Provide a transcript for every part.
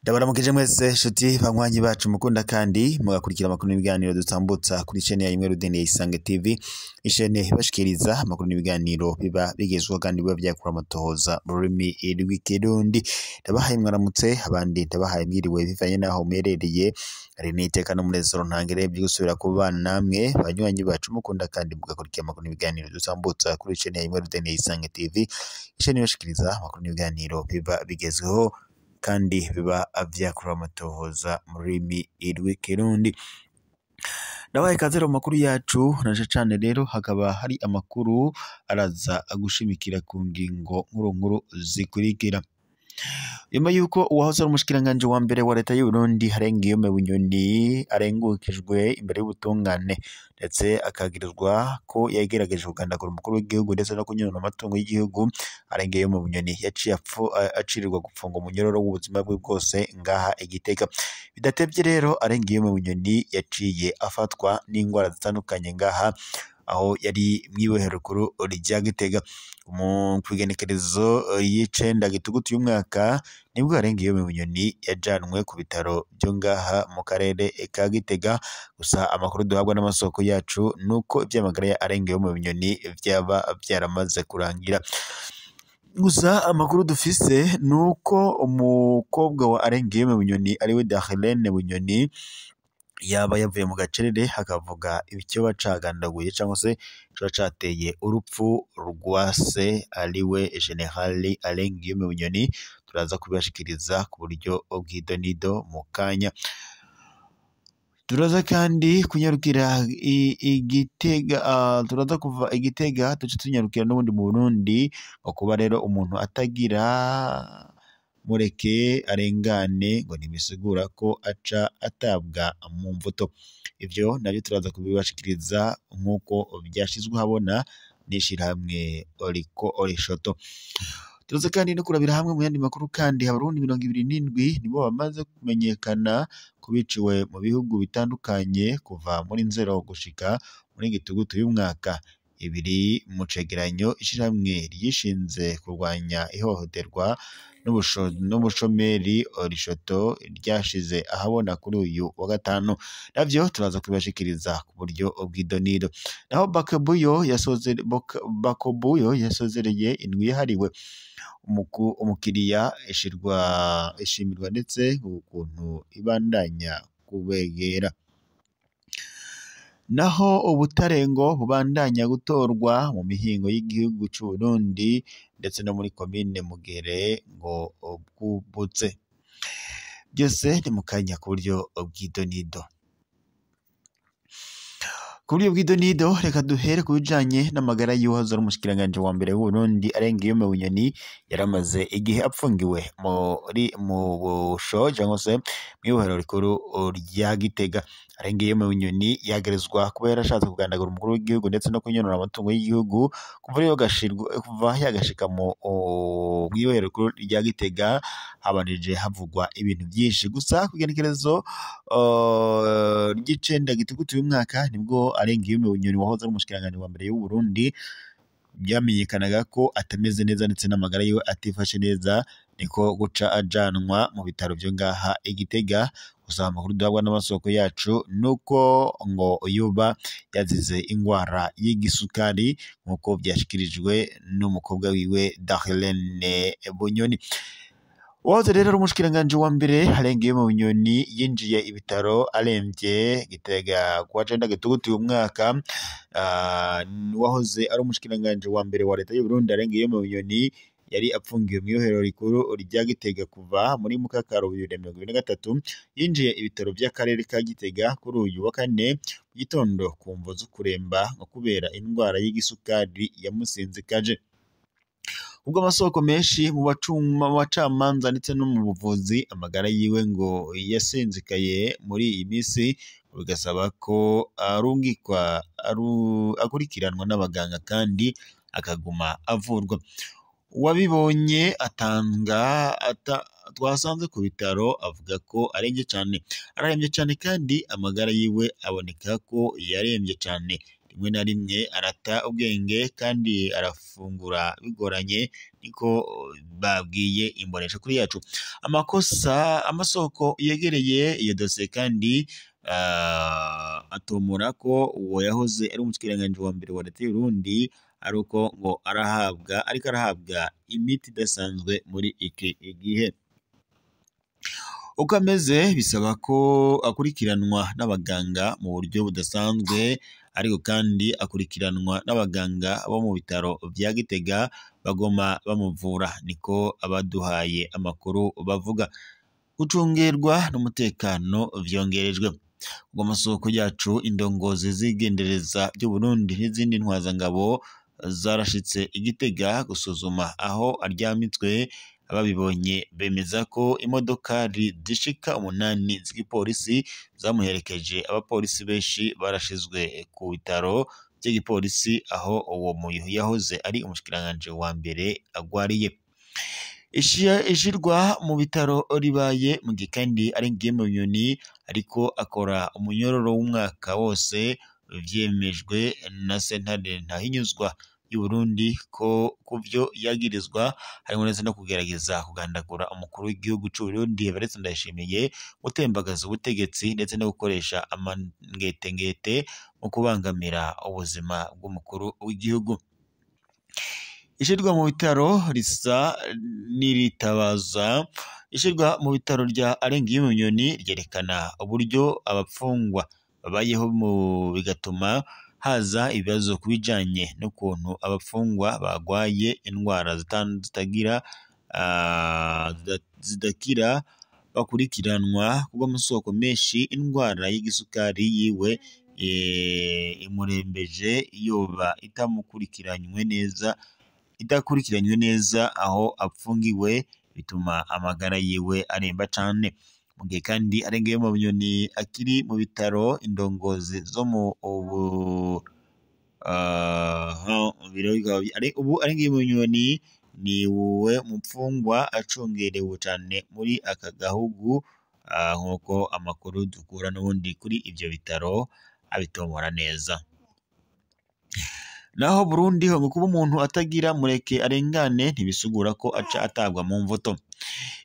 Ndabaramukije mwese nshuti banywanyi bacu mukunda kandi mugakurikira amakuru n'ibiganiro dutambutsa kuri chaîne ya Imwe Rudende ya Isange TV, ishene bashikiriza amakuru n'ibiganiro biba bigezweho kandi biba vyakura amatohoza mu rurimi rw'ikirundi. Ndabahaye mwaramutse, abandi ndabahaye mwiriwe bivanye n'aho muherereye. Hari n'iteka n'umunezero ntangere byo gusubira kubana namwe banywanyi bacu mukunda kandi mugakurikira amakuru n'ibiganiro dutambutsa kuri chaîne ya Imwe Rudende ya Isange TV, ishene bashikiriza amakuru n'ibiganiro biba bigezweho kandi biba vyakura amatohoza mu rurimi rw'ikirundi. Ndabahaye ikaze rero mu makuru yacu naje cane rero hakaba hari amakuru araza gushimikira ku ngingo nkuru nkuru zikurikira. Nyuma yuko uwahoze ari umushikiranganji wa mbere wa leta y'u Burundi Harengiyome Bunyoni arengukijwe imbere y'ubutungane ndetse akagirizwa ko yagerageje kugandagura umukuru w'igihugu ndetse no kunyonona amatungo y'igihugu, Harengiyome Bunyoni yaciye acirirwa gupfunga umunyororo w'ubuzima bwe bwose ngaha i Gitega. Bidatevye rero Harengiyome Bunyoni yaciye afatwa n'ingwara zitandukanye ngaha aho yari mw'ibohero rikuru rya Gitega. Mu kw'igenekerezo y'icenda Gitugutu y'umwaka nibwo Harengiyome Bunyoni yajanwe ku bitaro vyo ngaha mu karere ka Gitega. Gusa amakuru duhabwa n'amasoko yacu nuko ivy'amagara ya Harengiyome Bunyoni vyaba vyaramaze kurangira. Gusa amakuru dufise nuko umukobwa wa Harengiyome Bunyoni ariwe Darlene Bunyoni yaba yavuye mu gacerere akavuga icyo bacagandaguye cyangwa se icoba cateye urupfu rwa se ariwe General Harengiyome Bunyoni. Turaza kubibashikiriza ku buryo bw'idonido mu kanya. Turaza kandi kunyarukira Igitega, turaza kuva Igitega tuce tunyarukira n'ubundi mu Burundi, ngo kuba rero umuntu atagira mureke arengane ngo ntibisigura ko aca atabwa mu mvuto. Ivyo navyo turaza kubibashikiriza nk'uko vyashizwe habona n'ishirahamwe Oriko Orishoto. Turaza kandi no kurabira hamwe mu yandi makuru kandi abarundi 27 nibo bamaze kumenyekana ko biciwe mu bihugu bitandukanye kuva muri Nzero gushika muri Gitugutu y'umwaka. Ibiri mu cegeranyo ishirahamwe ryishinze kurwanya ihohoterwa n'ubushomeri Orishoto ryashize ahabona kuri uyu wa gatanu, navyo turaza kubibashikiriza ku buryo bw'idonido. Naho Bakobuyo yasozereye indwi yahariwe umukiriya ishimirwa ndetse ukuntu ibandanya kubegera. Naho ubutarengo bubandanya gutorwa mu mihingo y'igihugu c'u Burundi ndetse no muri komine Mugere ngo bwubutse. Byose ni mu kanya ku buryo bw'idonido. Ku buryo bw'idonido reka duhere ku bijanye n'amagara y'uwahoze ari umushikiranganji wa mbere w'Uburundi Harengiyome Bunyoni yaramaze igihe apfungiwe muri mu busho cyangwa se mw'ibohero rikuru rya Gitega. Harengiyome Bunyoni yagerezwa kuba yarashatse kugandagura umukuru w'igihugu ndetse no kunyonora amatungo y'igihugu kuva rero kuva yagashika mu mw'ibohero rikuru rya Gitega habanije havugwa ibintu byinshi. Gusa kw'igenekerezo ry'icenda Gitugutu y'umwaka nibwo Harengiyome Bunyoni wahoze ari umushikiranganji wa mbere y'u Burundi byamenyekanaga ko atameze neza ndetse n'amagara yiwe atifashe neza, niko guca ajanwa mu bitaro vyo ngaha i Gitega. Gusa amakuru duhabwa n'amasoko yacu nuko ngo yoba yazize ingwara y'igisukari nk'uko vyashikirijwe n'umukobwa wiwe Darlene Bunyoni. Uwahoze rero ari umushikiranganji wa mbere Harengiyome Bunyoni yinjiye ibitaro aremvye Gitega kuwa cenda Gitugutu uyu mwaka. Uwahoze ari umushikiranganji wa mbere wa leta y'u Burundi Harengiyome Bunyoni yari apfungiwe mw'ibohero rikuru rya Gitega kuva muri Mukakaro 2023. Yinjiye ibitaro vy'akarere ka Gitega kuri uyu wa kane mu gitondo ku mvo zo kuremba ngo kubera indwara y'igisukari yamusinzikaje. Ubwo amasoko menshi mu bacamanza ndetse no mu buvuzi amagara yiwe ngo yasinzikaye muri iyi minsi, bigasaba ko arungikwa akurikiranwa n'abaganga kandi akaguma avurwa. Uwabibonye atanga twasanze ku bitaro avuga ko arembye cyane, ararembye cyane kandi amagara yiwe aboneka ko yarembye cyane. Rimwe na rimwe arata ubwenge kandi arafungura bigoranye, niko babwiye imbonesha kuri yacu. Amakosa amasoko yegereye iyo dosiye kandi atomora ko uwo yahoze ari umushikiranganji wa mbere wa leta y'Uburundi ari uko ngo arahabwa ariko arahabwa imiti idasanzwe muri iki gihe. Uko ameze bisaba ko akurikiranwa n'abaganga mu buryo budasanzwe, ariko kandi akurikiranwa n'abaganga bo mu bitaro vya Gitega bagoma bamuvura, niko abaduhaye amakuru bavuga. Gucungerwa n'umutekano vyongerejwe. Ubwo amasoko yacu indongozi z'igendereza ry'Uburundi n'izindi ntwazangabo zarashitse i Gitega gusuzuma aho aryamitswe. Ababibonye bemeza ko imodokari zishika 8 z'igipolisi zamuherekeje. Abapolisi benshi barashizwe ku bitaro by'igipolisi aho uwo yahoze ari umushikiranganji wa mbere agwariye. Ishirwa mu bitaro ribaye mu gihe kandi ari Bunyoni ariko akora umunyororo w'umwaka wose, vyemejwe na sentare Ntahinyuzwa y'Uburundi ko kuvyo yagirizwa harimo ndetse no kugerageza kugandagura umukuru w'igihugu c'Uburundi Evariste Ndayishimiye, gutembagaza ubutegetsi ndetse no gukoresha amangetengete mu kubangamira ubuzima bw'umukuru w'igihugu. Ishirwa mu bitaro risa n'iritabaza. Ishirwa mu bitaro rya Arengiy'Umunyoni ryerekana uburyo abapfungwa babayeho bigatuma haza ibibazo ku bijanye n'ukuntu abapfungwa bagwaye indwara zidakira bakurikiranwa kubw'amasoko menshi. Indwara y'igisukari yiwe imurembeje yoba idakurikiranywe neza aho apfungiwe, bituma amagara yiwe aremba cane. Mu gihe kandi Arengiy'Umunyoni akiri mu bitaro, indongozi zo mu ubu Arengiy'Umunyoni ni we mupfungwa acungerewe cane muri aka gahugu, nk'uko amakuru dukura n'ubundi kuri ivyo bitaro abitomora neza. Naho Burundi ho ngo kuba umuntu atagira mureke arengane ntibisigura ko aca atabwa mu mvuto.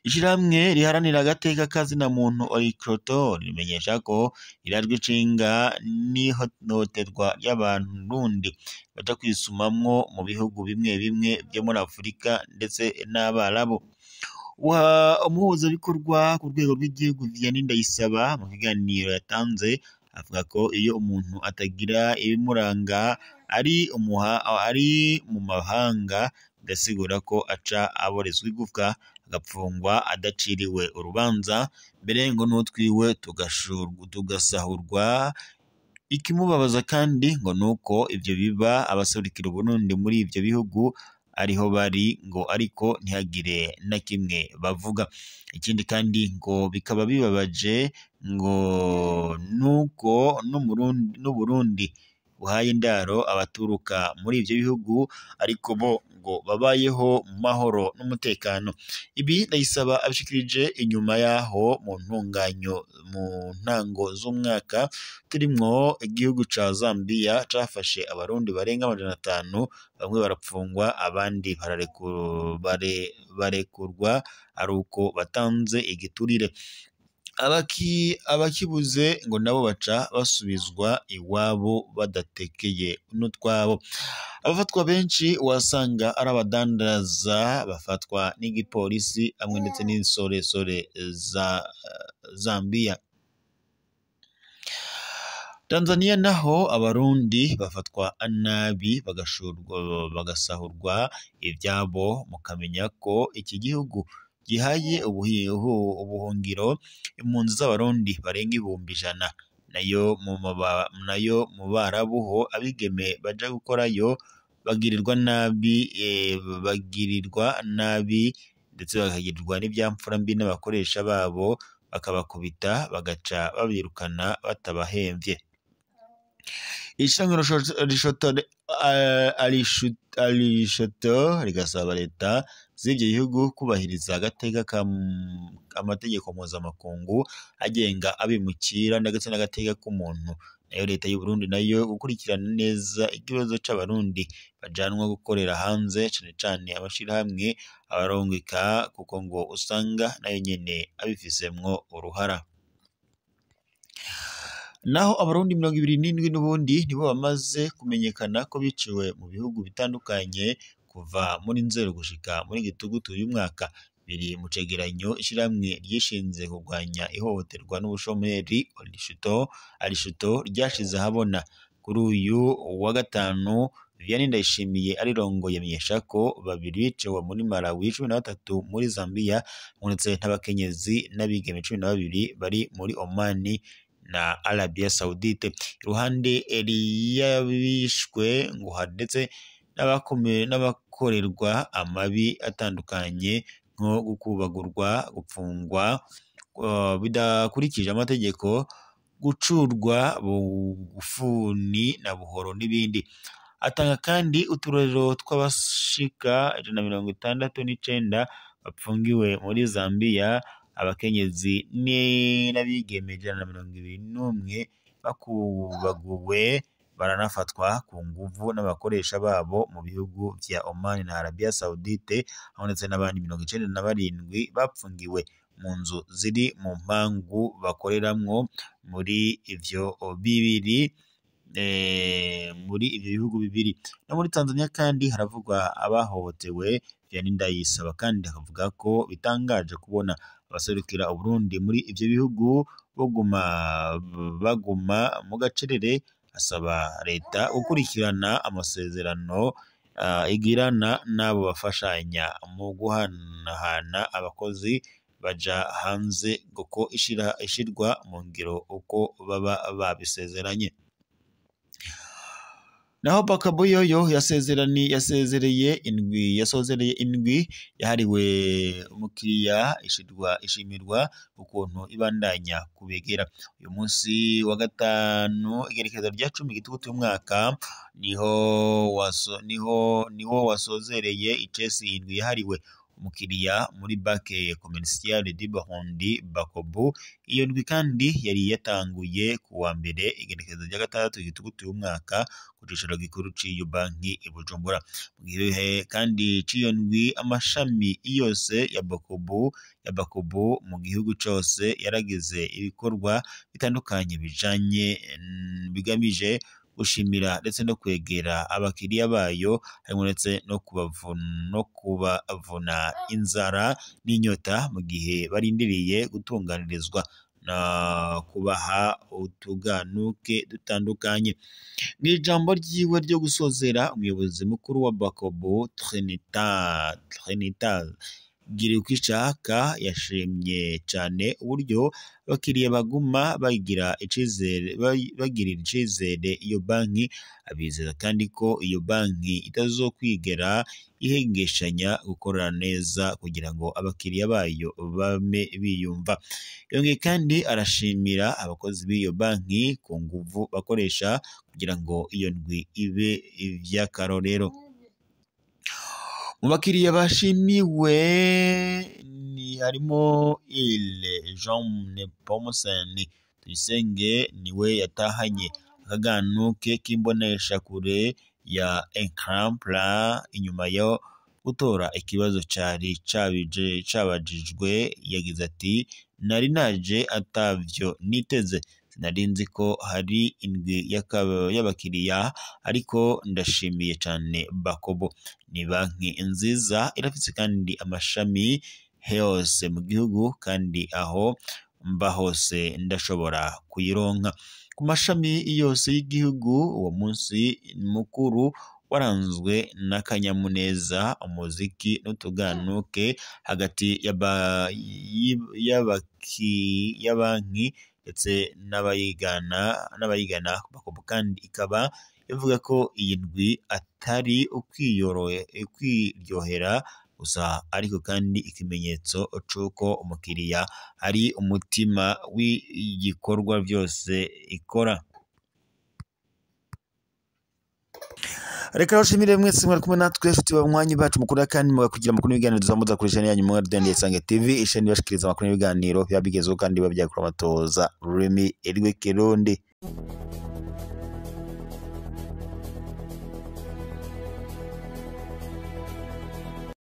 Ishirahamwe riharanira agateka kazina muntu Orikroto rimenyesha ko irajwe ishinga n'ihohoterwa ry'abarundi baja kwisumamwo mu bihugu bimwe bimwe vyo muri Afurika ndetse n'Abarabu. Umuhuzabikorwa ku rwego rw'igihugu Vianney Ndayisaba mu kiganiro yatanze avuga ko iyo umuntu atagira ibimuranga ari mu mahanga bidasigura ko aca aborezwa igufwa agapfungwa adaciriwe urubanza, mbere ngo n'utwiwe tugasahurwa. Ikimubabaza kandi ngo nuko ivyo biba abaserukira Uburundi muri ivyo bihugu ariho bari ngo ariko ntihagire na kimwe bavuga. Ikindi kandi ngo bikaba bibabaje ngo nuko n'Uburundi buhaye indaro abaturuka muri ivyo bihugu ariko bo ngo babayeho mu mahoro n'umutekano. Ibi Ndayisaba abishikirije inyuma yaho mu ntunganyo mu ntango z'umwaka turimwo igihugu ca Zambia cafashe abarundi barenga 500, bamwe barapfungwa abandi barekurwa ari uko batanze igiturire. Abakibuze ngo nabo baca basubizwa iwabo badatekeye n'utwabo. Abafatwa benshi wasanga ari abadandaza bafatwa n'igipolisi hamwe ndetse n'insoresore za Zambia. Tanzania naho abarundi bafatwa nabi bagasahurwa ivyabo, mukamenya ko iki gihugu gihaye ubuhungiro impunzi z'abarundi barenga 100,000. Nayo mu Barabu ho abigeme baja gukorayo bagirirwa nabi ndetse bakagirirwa n'ivyamfura mbi n'abakoresha babo, bakabakubita bagaca babirukana batabahemvye. Ishirahamwe Alishoto rigasaba leta z'ivyo bihugu kubahiriza agateka amategeko mpuzamakungu agenga abimukira ndetse n'agateka k'umuntu. Nayo leta y'u Burundi nayo gukurikirana neza ikibazo c'abarundi bajanwa gukorera hanze, cane cane amashirahamwe abarungika, kuko ngo usanga nayo nyene abifisemwo uruhara. Naho abarundi 27 n'ubundi nibo bamaze kumenyekana ko biciwe mu bihugu bitandukanye kuva muri Nzero gushika muri Gitugutu uyu mwaka, biri mu cegeranyo ishirahamwe ryishinze kurwanya ihohoterwa n'ubushomeri Orishuto ryashize ahabona. Kuri uyu wa gatanu Vianney Ndayishimiye arirongoye amenyesha ko babiri biciwe muri Malawi, 13 muri Zambia, ndetse n'abakenyezi n'abigeme 12 bari muri Omani na Arabia Saudite. Iruhande y'abishwe ngo hari ndetse n'abakorerwa amabi atandukanye nko gukubagurwa, gupfungwa bidakurikije amategeko, gucurwa bugufuni na buhoro n'ibindi. Atanga kandi uturorero tw'abashika 169 bapfungiwe muri Zambia, abakenyezi n'abigeme 121 bakubaguwe baranafatwa ku nguvu n'abakoresha babo mu bihugu vya Oman na Arabia Saudite, aho ndetse n'abandi 97 bapfungiwe mu nzu ziri mu mpangu bakoreramwo muri ivyo bibiri, muri ivyo bihugu bibiri. No muri Tanzania kandi haravugwa abahohotewe. Vianney Ndayisaba kandi akavuga ko bitangaje kubona abaserukira Uburundi muri ivyo bihugu baguma mu gacerere. Asaba leta gukurikirana amasezerano igirana n'abo bafashanya mu guhanahana abakozi baja hanze, kuko ishirwa mu ngiro uko baba babisezeranye. Naho Bakabuyoyo yasezereye indwi yahariwe umukiriya, ishimirwa ukuntu ibandanya kubegera. Uyu munsi wa gatanu igerekezo rya 10 Gitugutu umwaka niho wasozereye icesi indwi yahariwe umukiriya muri Banque Commerciale du Burundi Bakobu. Iyo ndwi kandi yari yatanguye ku wa mbere igenekerezo rya 6 Gitugutu umwaka ku cicaro gikuru c'iyo banki i Bujumbura. Mu gihe kandi c'iyo ndwi amashami yose ya Bakobu mu gihugu cose yaragize ibikorwa bitandukanye bijanye bigamije gushimira ndetse no kwegera abakiriya bayo, harimo ndetse no kubavuna inzara n'inyota mu gihe barindiriye gutunganirizwa na kubaha utuganuke dutandukanye. Mu ijambo ryiwe ryo gusozera, umuyobozi mukuru wa Bakobu Trinita Girukishaka yashimye cyane uburyo abakiriya baguma bagirira icizere iyo banki, abizeza kandi ko iyo banki itazokwigera ihengeshanya gukorana neza kugira ngo abakiriya bayo bame biyumva. Yongeye kandi arashimira abakozi b'iyo banki ku nguvu bakoresha kugira ngo iyo ndwi ibe ivy'akarorero. Mu bakiriya bashimiwe ni harimo Ile Jean Nepomucene Tuyisenge, niwe yatahanye akaganuke k'imboneshakure ya Ecran inyuma yo gutora ikibazo cari cabajijwe. Yagize ati: nari naje atavyo niteze, sinari nzi ko hari indwi y'abakiriya, ariko ndashimiye cane Bakobo. Ni banki nziza, irafise kandi amashami hose mu gihugu, kandi aho mba hose ndashobora kuyironka. Ku mashami yose y'igihugu uwo munsi mukuru waranzwe n'akanyamuneza, umuziki n'utuganuke hagati ya banki ndetse n'abayigana Bakobu. Kandi ikaba ivuga ko iyi ndwi atari ukwiryohera gusa, ariko kandi ikimenyetso c'uko umukiriya ari umutima w'igikorwa byose ikora. Reka bashimire mwese mwari kumwe natwe nshuti banywanyi bacu mukunda kandi mugakugira amakuru n'ibiganiro tuzamuza kuri chaîne yanyu Mwarudende Isange TV, isheni bashikiriza amakuru n'ibiganiro biba bigezweho kandi biba byakura amatoza rurimi rw'ikirundi.